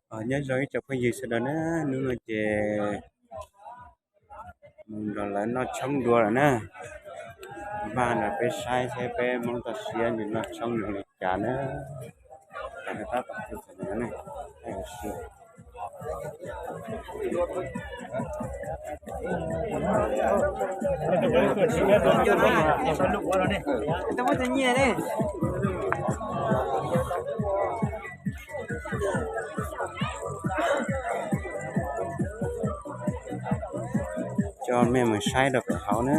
Nyob zoo ib tsoom phooj ywg sawv daws na, hnub no ces mus nrog lawv noj tshoob dua lawm na. Npaj nrog peb saib thiab peb Hmoob toj siab nws noj tshoob nws li cas na. Coj mej mus saib rau pem hauv na.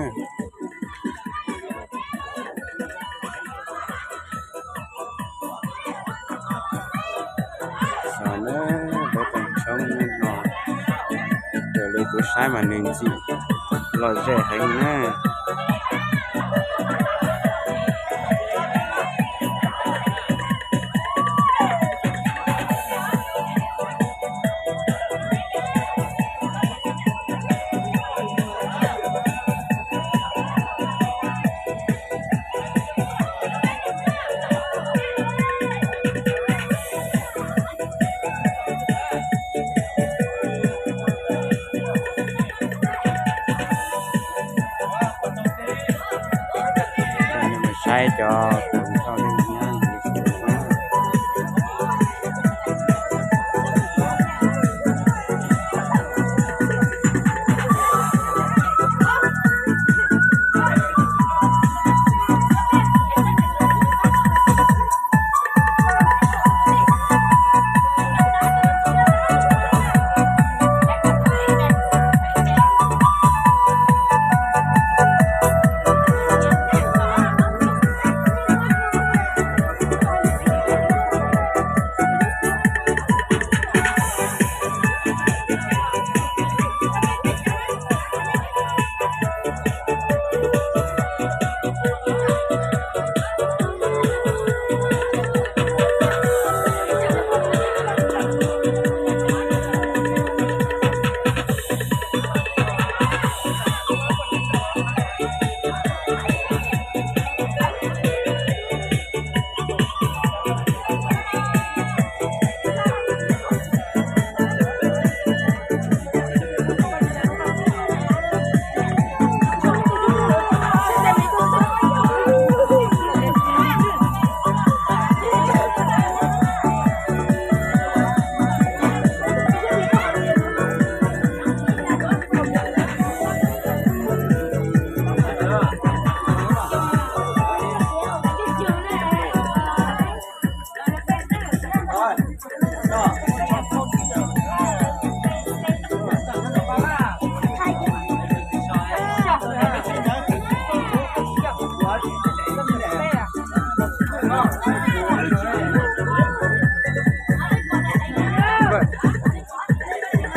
Xav na, peb tau tshoob no, raws li kuv saib mas nws ntxim lom zem heev na. Saib cov tus thauj neeg nyob.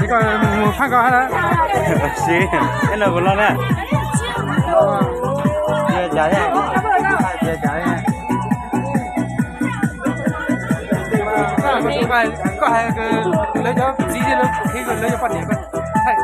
Ib koj mus phaj koj hab na. Sib, ib no kuv los na. Koj hais lawv cov txiv, lawv cov poj niam koj thaij.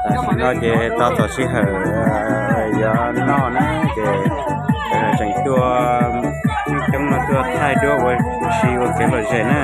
Tam sim no ces tau txog sij hawm yuav noj na, ces tseem tuaj, neeg coob no tuaj thaij duab ua si ua kev lom zem na.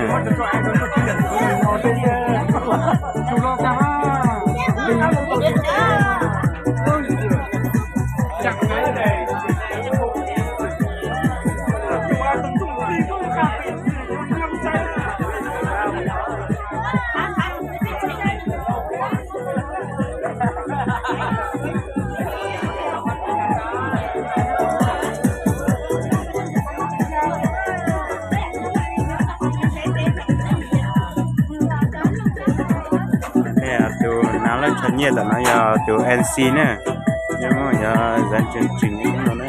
Tus nav laj tsho nyiaj ntawm no yog tus MC na, yog zaj tseem tseem no na.